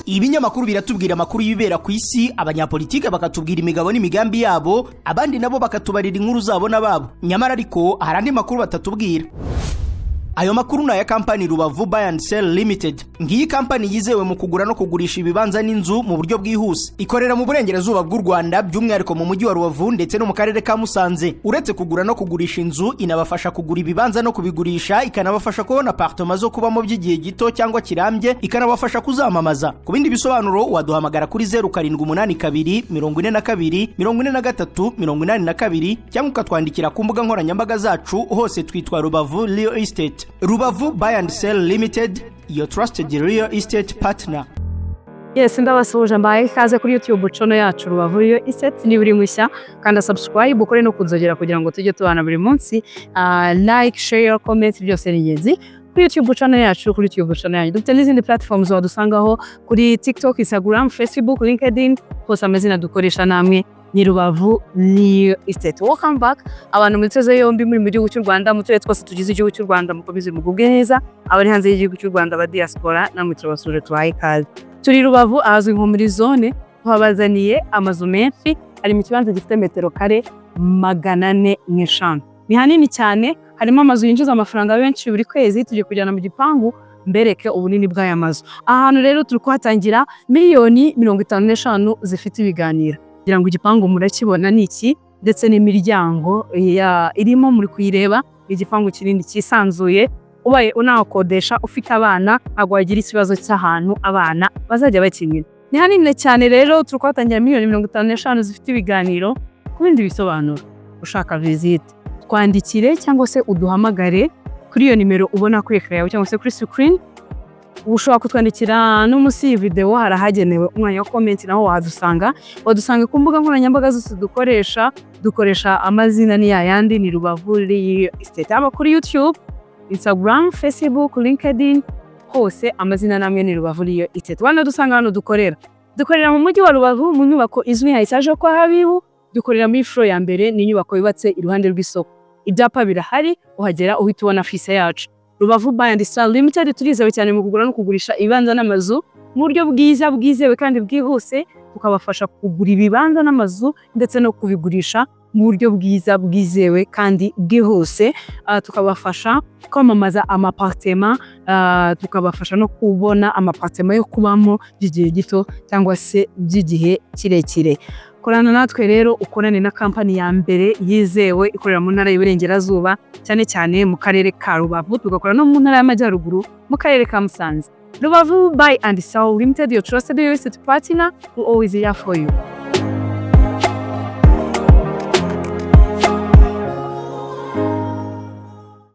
Ibinyamakuru biratubwira amakuru y'ibibera ku isi, abanyapolitike bakatubwira imigabo n'imigambi yabo, abandi nabo bakatubarira inkuru zabo n'ababo. Nyamara ariko hari andi makuru batatubwira. Ayo makuru ni aya kampani Rubavu Buy and Sell Limited. Ngiyi kampani yizewe mu kugura no kugurisha ibibanza n'inzu mu buryo bwihuse. Ikorera mu burengerazuba bw'u Rwanda, by'umwihariko mu mujyi wa Rubavu ndetse no mu karere ka Musanze. Uretse kugura no kugurisha inzu, inabafasha kugura ibibanza no kubigurisha, ikanabafasha kubona apartema zo kubamo by'igihe gito cyangwa kirambye, ikanabafasha kuzamamaza. Ku bindi bisobanuro waduhamagara kuri 0782 42 43 82, cyangwa ukatwandikira ku mbuga nkoranyambaga zacu. Hose twitwa Rubavu Real Estate. Rubavu Buy and Sell Limited, your trusted real estate partner. Yes, ndabasuhuje, mbaye ikaze kuri YouTube channel yacu Rubavu Real Estate. Niba uri mushya, kanda subscribe, ukore no kunzogera kugira ngo tujye tubana buri munsi. Like, share, comment, byose ni ingenzi kuri YouTube channel yacu. Kuri YouTube channel yanyu dufite n'izindi platforms wadusangaho: kuri TikTok, Instagram, Facebook, LinkedIn, hose amazina dukoresha namwe ni Rubavu Real Estate. Welcome back abantu muteze yombi muri mu gihugu cy'u Rwanda, mu turere twose tugize igihugu cy'u Rwanda, mukomeze mugubwe neza. Abari hanze y'igihugu cy'u Rwanda, aba diaspora, namwe turabasuje, tubahaye ikaze. Turi Rubavu ahazwi nko muri zone. Twabazaniye amazu menshi ari mu kibanza gifite metero kare 405. Ni hanini cyane, harimo amazu yinjiza amafaranga menshi buri kwezi. Tugiye kujyana mu gipangu mbereke ubunini bw'aya mazu. Aha hantu rero turi kuhatangira miliyoni 55 zifite ibiganiro. Kugira ngo igipangu murakibona ni iki, ndetse n'imiryango irimo muri kuyireba. Igipangu kinini cyisanzuye. Ubaye unakodesha ufite abana, ntabwo wagira ikibazo cy'ahantu abana bazajya bakinira. Ni hanini cyane rero, turi kuhatangira miliyoni 55 zifite ibiganiro. Ku bindi bisobanuro, ushaka visite, twandikire cyangwa se uduhamagare kuri iyo nimero ubona kuri écran yawe cyangwa se kuri screen. Ushobora kutwandikira no munsi y'iyi video, hari ahagenewe umwanya wa comment, naho wahadusanga. Wadusanga ku mbuga nkoranyambaga zose dukoresha. Dukoresha amazina ni yayandi, ni Rubavu Real Estate, haba kuri YouTube, Instagram, Facebook, LinkedIn, hose amazina namwe ni Rubavu Real Estate. Wanadusanga hano dukorera. Dukorera mu mujyi wa Rubavu, mu nyubako izwi nka etaje kwa Habibu. Dukorera muri floor ya mbere, ni inyubako yubatse iruhande rw'isoko. Ibyapa birahari, uhagera uhita ubona office yacu. Rubavu Buy and Sell Limited, turizewe cyane mu kugura no kugurisha ibibanza n'amazu mu buryo bwiza, bwizewe kandi bwihuse, tukabafasha kugura ibibanza n'amazu ndetse no kubigurisha mu buryo bwiza, bwizewe kandi bwihuse. Tukabafasha kwamamaza amapartema, tukabafasha no kubona amapartema yo kubamo by'igihe gito cyangwa se by'igihe kirekire. Korana natwe rero, ukorane na kampani ya mbere yizewe ikorera mu ntara y'Iburengerazuba, cyane cyane mu karere ka Rubavu, tugakora no mu ntara y'Amajyaruguru mu karere ka Musanze. Rubavu Buy and Sell Limited, your trusted real estate partner, will always here for you.